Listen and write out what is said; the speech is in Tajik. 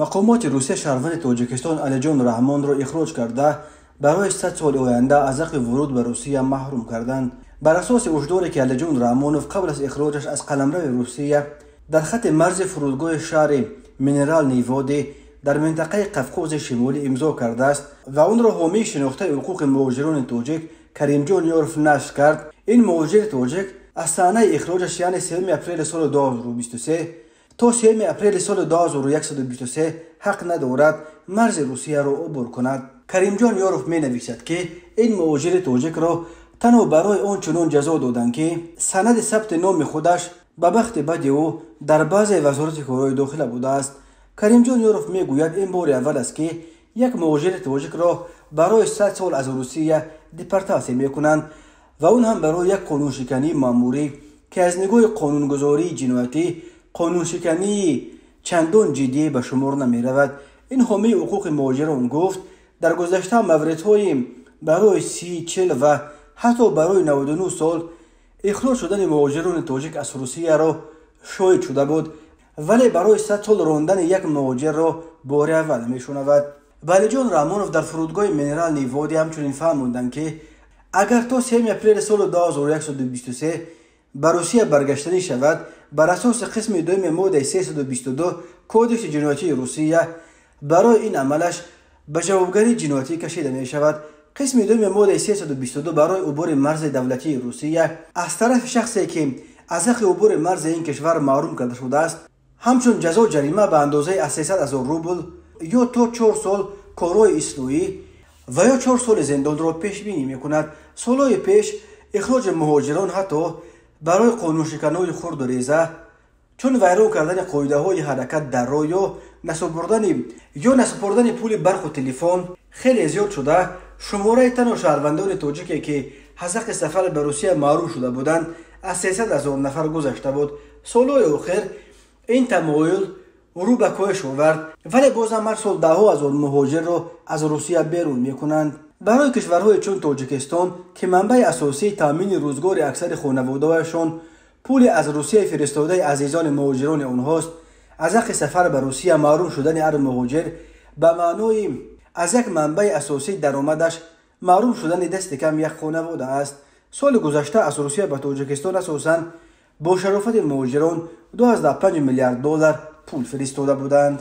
Мақомоти Русия шаҳрванди Тоҷикистон Алиҷон Раҳмонро ихроҷ карда, барои 100 соли оянда аз ҳаққи вуруд ба Русия маҳрум карданд. Бар асоси ҳушдоре, ки Алиҷон Раҳмонов қабл аз ихроҷаш аз қаламрави Русия дар хатти марзи фурудгоҳи шаҳри Минерални Води дар минтақаи Қавқози Шимолӣ имзо кардааст ва онро ҳомии шинохтаи ҳуқуқи муҳоҷирони тоҷик Каримҷон Ёров нашр кард, ин муҳоҷири тоҷик аз саҳнаи ихроҷаш, яъне 3 апрели соли 2023 то 3 апрели соли 2123 ҳақ надорад марзи Русияро убур кунад. Каримҷон Ёров менависад, ки ин муҳоҷири тоҷикро танҳо барои он чунон ҷазо доданд, ки санади сабти номи худаш ба бахти бади ӯ дар баъзе вазорати корҳои дохила будааст. Каримҷон Ёров мегӯяд, ин бори аввал аст, ки як муҳоҷири тоҷикро барои 100 сол аз Русия депортатсия мекунанд ва он ҳам барои як қонуншикании маъмурӣ, ки аз нигоҳи қонунгузории ҷиноятӣ қонуншикании чандон ҷиддӣ ба шумор намеравад. Ин ҳомии ҳуқуқи муҳоҷирон гуфт, дар гузашта мавридҳои барои 30, 40 ва ҳатто барои 99 сол ихроҷ шудани муҳоҷирони тоҷик аз Русияро шоҳид шуда буд, вале барои 100 сол рондани як муҳоҷирро бори аввал мешунавад. Ба Алиҷон Раҳмонов дар фурудгоҳи Минерални Води ҳамчунин фаҳмонданд, ки агар то 3 апрели соли 2123 ба Русия баргаштанӣ шавад, бар асоси қисми дуюми моддаи 322 Кодекси ҷиноятии Русия барои ин амалаш ба ҷавобгарии ҷиноятӣ кашида мешавад. Қисми дуюми моддаи 322 барои убури марзи давлатии Русия аз тарафи шахсе, ки аз ҳаққи убури марзи ин кишвар маҳрум карда шудааст, ҳамчун ҷазо ҷарима ба андозаи аз 300 ҳазор рубл ё то 4 сол корҳои ислоҳӣ ва ё 4 соли зиндонро пешбинӣ мекунад. Солҳои пеш ихроҷи муҳоҷирон ҳатто барои қонуншиканои хурду реза, чун вайрон кардани қоидаҳои ҳаракат дар роҳ ё насупурдани пули барқу телефон хеле зиёд шуда, шумораи танҳо шаҳрвандони тоҷике, ки аз ҳаққи сафар ба Русия маҳрум шуда буданд, аз 300 ҳазор нафар гузашта буд. Солҳои охир ин тамоюл рӯ ба коҳиш овард, вале бозам ҳар сол даҳҳо ҳазор муҳоҷирро аз Русия берун мекунанд. Барои кишварҳои чун Тоҷикистон, ки манбаи асосии таъмини рӯзгори аксари хонаводаҳояшон пули аз Русия фиристодаи азизони муҳоҷирони онҳост, аз ҳаққи сафар ба Русия маҳрум шудани ҳар муҳоҷир ба маънои аз як манбаи асосии даромадаш маҳрум шудани дасти кам як хонавода аст. Соли гузашта аз Русия ба Тоҷикистон асосан бо шарофати муҳоҷирон 2,5 миллиард доллар пул фиристода буданд.